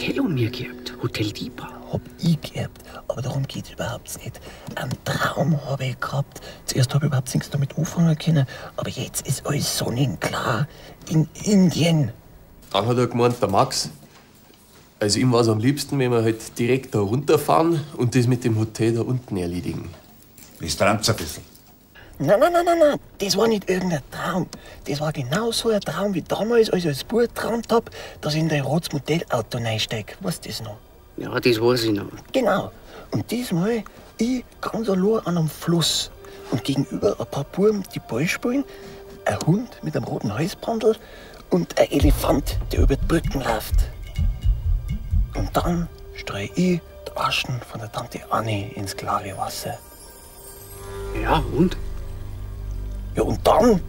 Hotel an mir geerbt. Hotel Deepa. Hab ich geerbt, aber darum geht's überhaupt nicht. Einen Traum habe ich gehabt. Zuerst hab ich überhaupt nichts damit anfangen können, aber jetzt ist alles sonnenklar. In Indien. Dann hat er gemeint, der Max, also ihm war's am liebsten, wenn wir halt direkt da runterfahren und das mit dem Hotel da unten erledigen. Das träumt's ein bisschen. Nein, nein, nein, nein, nein, das war nicht irgendein Traum. Das war genau so ein Traum wie damals, als ich als Bub geträumt hab, dass ich in dein rotes Modellauto reinsteig. Weißt du das noch? Ja, das weiß ich noch. Genau. Und diesmal ich ganz allein an einem Fluss. Und gegenüber ein paar Buben, die Ball spielen, ein Hund mit einem roten Halsbandel und ein Elefant, der über die Brücken läuft. Und dann streue ich die Aschen von der Tante Anni ins klare Wasser. Ja, und? Ja, und dann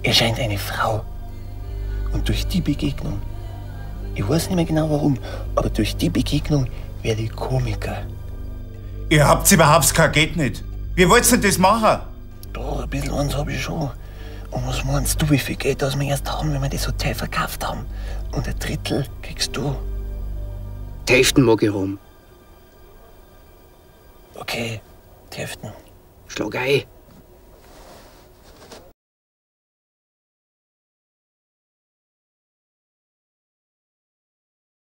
erscheint eine Frau. Und durch die Begegnung, ich weiß nicht mehr genau warum, aber durch die Begegnung werde ich Komiker. Ihr habt überhaupt kein Geld nicht. Wie wollt ihr denn das machen? Doch, ein bisschen eins hab ich schon. Und was meinst du, wie viel Geld das wir erst haben, wenn wir das Hotel verkauft haben? Und ein Drittel kriegst du. Die Hälfte mag ich haben. Okay, die Hälfte. Schlag ein.